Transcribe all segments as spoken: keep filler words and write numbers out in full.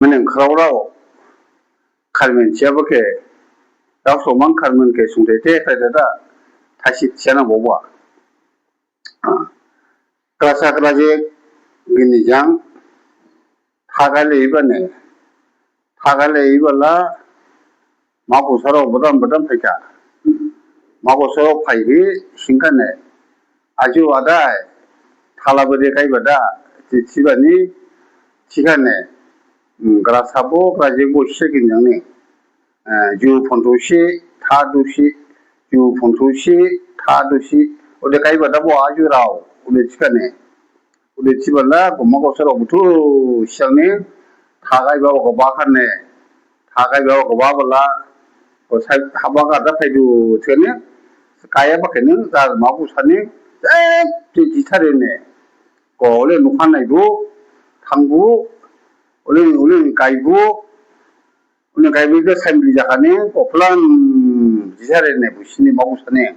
Mane khraorao kharmen siyaba khe, rao somang kharmen khe sungthai the thai da da, thasi siyana boba. Kasa kara je gini jang, thagale ibane, thagale ibala, makusarao badam badam phaikha. Makusarao phaihi singkhane, aju adai, thala bade kaiba da, thi-, thibani, thikhane, um, kara sabo, kara jebo se gini jang ni. Eh, ju phontusi, thadusi, ju phontusi, thadusi, ode kaiba da bo aju rao, ode thikhane. Ode thibala, goma gosarao buthu siyang ni, thagai ba gaba khane, thagai ba gaba bala, gosai haba ga da phaidu thikhane, kaya ba khane, da makusani, eh, thi-, thithare ne. Ko ole nukhan naibu, thangbu, ole, ole kaibu, Uni kaibi khe sainbili jakhane, ko plan jisare ne, busini makusane.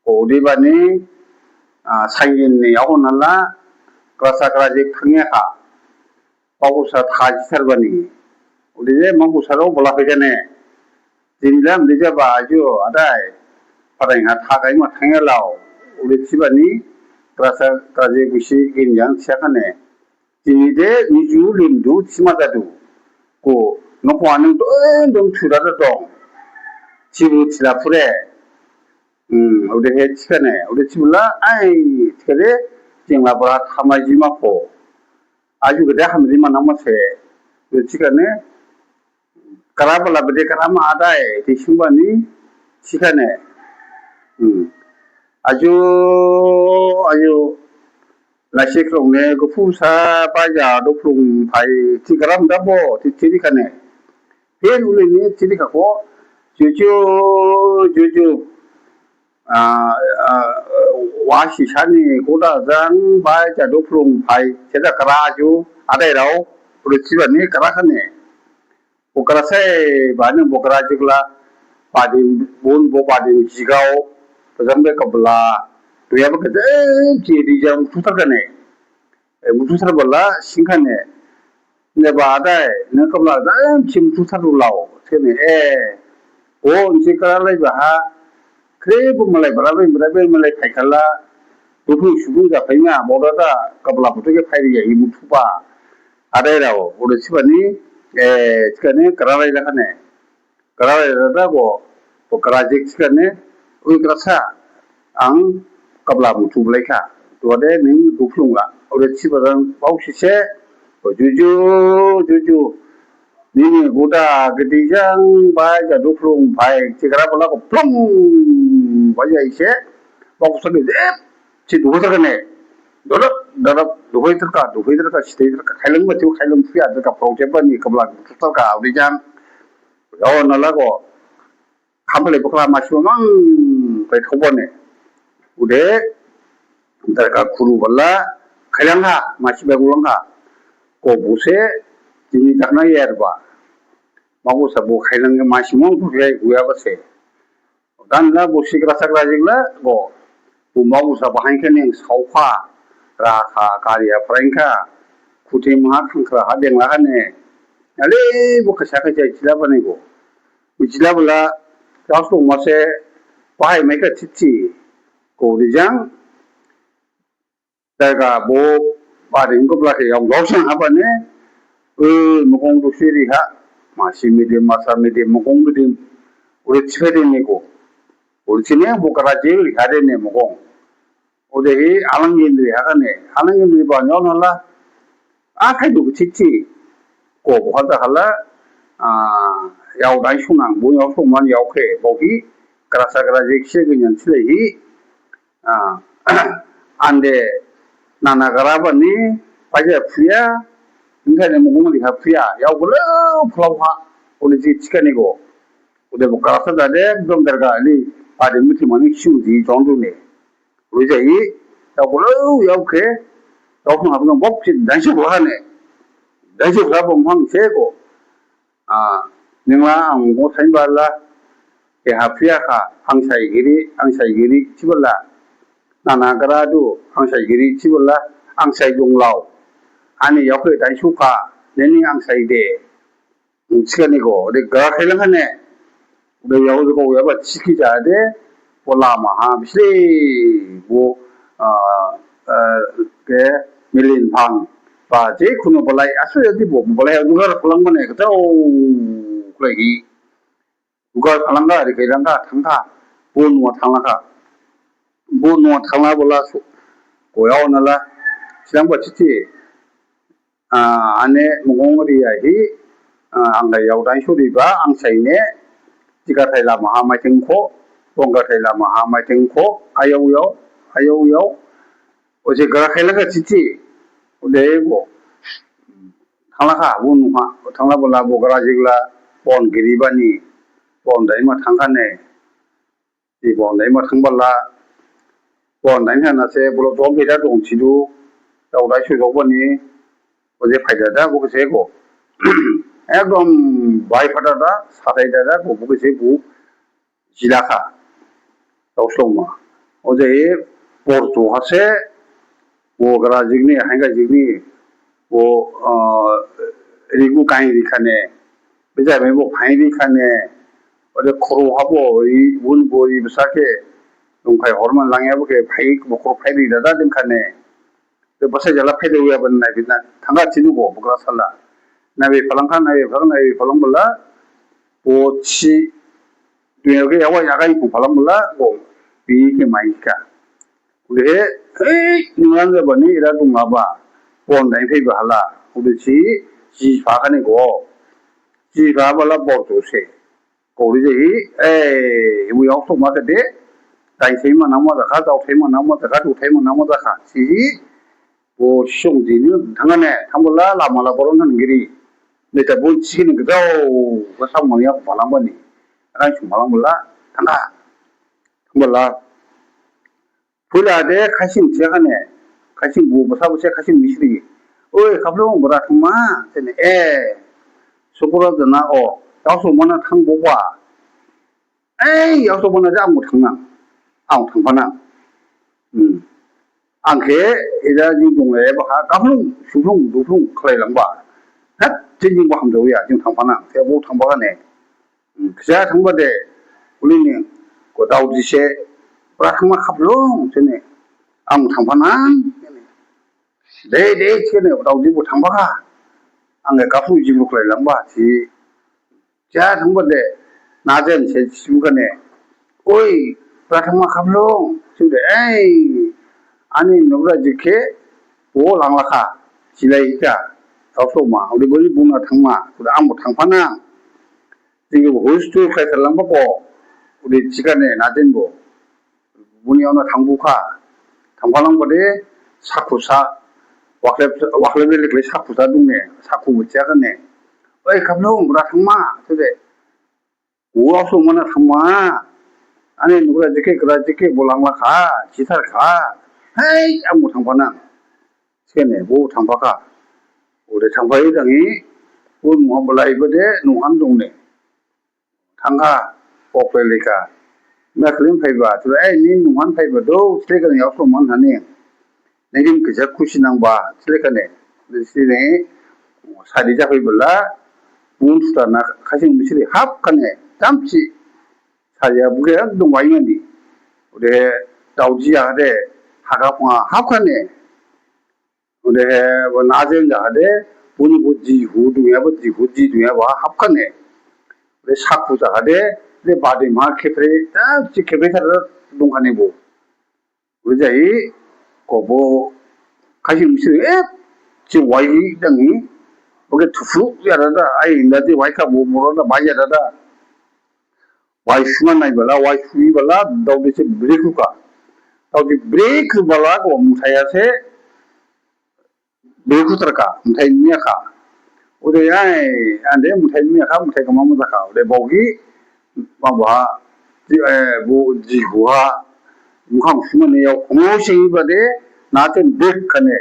Ko odebani, ah, saingin ne yaohon nala, kara sa kara je thangya kha. Makusa tha jisarbani. Ode je makusarao bola phaikha ne. Jinila mde jaba aju adai. Padain ha tha kaima thangya lao. Ode thibani, kara sa kara je busi gin jang siyakhane. Tini de niju limdu thima jadu. Ko nokho anung dong dong thura da dong. Thibu thila phure. Hmm, ode he thikhane, ode thibula ai thikhade jengla bra thama jima kho. Aju gede hamri manang mase. Ode thikhane Kara bala bede kara ma adai, ti sumba ni thikhane. Hmm. Aju, aju, lasik rong ne, gupu sa, baja, duplung, phai, ti kara mda bo, ti, ti dikhane. Phen ule ni, ti dikha ko, juju, juju. Ah, ah, wasi sani koda jang bai ja duplung phai, jeda kara ju, adai rao, ule thibani kara khane. Bo kara sai bani bo kara jikla, badim bun bo badim jigao, jang be kabla, tuya be kede, ji di jang muthutharkhane. Eh, muthutharbola singkhane. Neba adai, neba kabla adai, si muthutharulao. Sini, eh, o, nsi kara lai baha, kre bo malai barabai, barabai malai phaikhala, dubu subung japhaima, bo dada, kabla buthu khe phairiya, hi muthuba. Adai rao, ode thibani, eh, thikhane, kara lai lakhane. Kara lai dada bo, bo kara jik thikhane, ui kara sa, ang kabla muthu blaikha. Tuade ning duplung la. Ode thiba jang bau sise, bo juju, juju. Nini guda gede jang bai ja duplung bai, thi kara bala ko plung, bai ja ise, bau sage, eh, si duplung sage ne. Dorok, dorok, duplung terka, duplung terka, site terka, khailang ba thiu, khailang phuya terka, project bani, kabla, terka, ode jang. Yaohon nala ko, khamphale bokla masi mamang, pai thobone. Ode, darga khuru bala, khailangha, masi bai gulangha. Ko buse, tini dakna yerba. Makusa bo khailang masi mamang, buse, guya base. Dan la, bo sigra sagra jigla, bo. Bo makusa bahai khe ning saokha, rakha, kariya, phrengkha. Khuti maha, khangkhra, ha, dengla, ha, ne. Ale, bo khasa khasa, jila bani bo. Jila bala, jaoslung mase, bahai maikha thithi, ko rijang, daga bo, bari ingko bala khe, yao, yao sang habane, e, mokong dusi riha, masi midim, masa midim, mokong midim, ure thikhade ne ko, ure thine, bo kara je riha de ne mokong. Odehi alang indri hakane, alang indri ba nyo nala, a khai du thithi, ko bo hada hala, a, yao dai sunang, bo yao sungman yao khe, bo hi, kara sagra jik se ginyan sile hi, a, ande, nana gara bani, paja phuya, inthane mukung di ha phuya, yao gulo, phulau ha, ode ji thikhane go, ode bo kara sa dade, ekdom derga li, pade mithi mani siu di jong du ne. Rijai, yao gulo, yao khe, yao phang hapnang bok si, dansi bla ne. Dansi bla bong phang se ko. A, ningla ang bo sain bala, e haphiya kha, ang sai giri, ang sai giri, thibala. Nana gara du, ang sai giri, thibala, ang sai donglao. Ani yao khe dansi kha, nini ang sai de. Thikhane go, ode gra khailang khane. Ode yao go yaba thikhi ja de, bo lama ha, bisle, bo, ah, ah, ke, milin phang. Ba, je khuno balai, asu ya di bo, balai, dugar phalang mane, kata, o, khlai hi. Dugar phalang ga, ri khailang ga, thang ga, bo nuwa thangla ga. Bo nuwa thangla bola, su, go yao nala, silang ba chithi. Ah, ane mugong riya hi, ah, ang ga yao dai suri ba, ang sai ne, thigathai lama ha maitheng kho, bonggathai lama ha maitheng kho, ayao yao, ayao yao, o je gra khailang ga chithi, o de go, thangla kha, bo nuha, thangla bola, bo gra jigla, bon giri bani, bon dai ma thang khane, Di bon dai ma thang bala, bon dai hana se, bolo dom beda dong sidu, dao dai su jok bani, bo je phaida da, bo khe se go. Ekdom bai phada da, sathai da da, bo, bo khe se bo, jila kha. Dao slong ma. O je, por tu ha se, bo gra jigni, hainga jigni, bo, ah, rigu kain ri khane, bejai mai bo phain ri khane, ode khoro habo, ri, bun bo ri bsa khe, dongphai horman langya bo khe, phai, bo khoro phai ri dada ding khane, de bsa jala phai de uya ban nai bina, thanga chinu bo, bo gra sala. Nai be phalang kha, nai be phalang, nai be phalang bala, bo chi, dunia khe yawa yaga iku phalang bala, bo, bi khe mai kha. Udehe, ei, nungan jabani ira dungaba, bon dai phaiba hala, ude si, ji pha khani go, ji pha bala bor tu se. Kori jahi, ei, ibu yao soma khade, dai sai ma nama jakha, dao sai ma nama jakha, du sai ma nama jakha, si, bo song jini, thangane, thangbala, lama la koron han giri. Neta bon si ni gdao, ba sam ma ya phalang bani, ran sum phalang bala, thanga, thangbala, Phula de khasing thiya khane, khasing bu basa basa khasing misri. Oi, khaplung bra thangma, tene, eh, sukura dana o, tao sumana thang boba. Ei, yao sumana de ang thangna, ang thangphana. Hmm. Ang khe, ida jing dong le, ba kha, khaplung, suplung, duplung, khlai langba. Hat, jing jing ba hamjao ya, jing thangphana, khe bo thangba khane. Khisa thangba de, ulini, ko dao dise, bra thangma khaplung, sene, ang thangphanang, sene. De, de, sene, dao dibo thangba kha. Ang khaplung jibru khlai langba, si. Khisa thangba de, najen se, sibu khane. Oi, bra thangma khaplung, sene, ei, ani nukra jikhe, o langla kha, silai kha, dao soma, uli boni buna thangma, kuda ang bo thangphanang. Jing bo hustu khlai tharlangba bo, ode thikhane najen bo. Boni yaona thangbu kha. Thangphalangba de sakhusa, wakhlep, wakhlep le lekle sakhusa dungne, sakhu bo thiya khane. Oi, khaplung, bra thangma, thode. Ua sumana thangma. Ani nukra jikhe, gra jikhe, bo langla kha, jithar kha. Hei, ang bo thangphanang. Sene, bo thangpha kha. Ode thangphahi danghi, bo nuha balai bade, nuhan dongne. Thangkha, pokle lekha. Mekhlin phaiba, thula, ei, ni nuhan phaiba do, sile gani yao soman hani. Nengin kisa khusi nangba, sile khane. Sile, sadi japhai bala, bun suta na, khasing misri hap khane, tamsi. Sadi ya buke, dong wai ngani. Ode, daoji ya de, haga phunga hap khane. Odehe, bo najen jahade, boni bo jihu dungya, bo jihu ji dungya, bo hapkhane. Ode sakhu jahade, de bade ma khepre, ta si khepre thar dungkhane bo. Ode jahi, ko bo, khasi misi, eh, si wai danghi, bo khe thufu yara da, ai inda si wai kha bo, bo da bai yara da. Wai suma nai bala, wai sui bala, daodi se break rukha. Daodi break rubala, ko muthai ya se break rutarkha, muthai miyakha. Ode ai, ande muthai miyakha, muthai kama muthakha. Ode baogi, baoha, di, eh, bo, jihuha, mukhang suma ne yao, khongo sengi bade, naten break khane.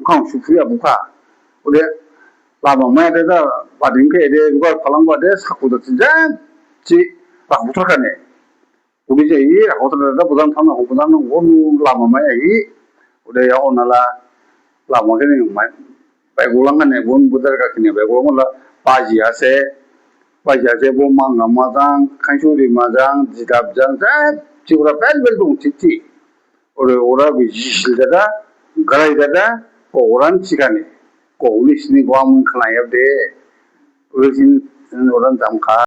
Mukhang suphuya bukha. Ode lama maya de da bading khe de ruga phalang ba de sakhu da tijang si rakhu thar khane. Ode je i rakhu thar da bojang thang na bojang na gon lama maya i. Ode ya onala lama khe ni mai. Baigulang kha ne, boni buthu kha khini baigulang la, paji ase, paji ase, bo mangga majang, khainsu ri majang, jidap jang, jat, jibra bel bel dong titi. Ore ora bi jisil dada, grai dada, ko oran thikha ne, ko uli sini gua mun khnayap de, uli sini oran dam kha,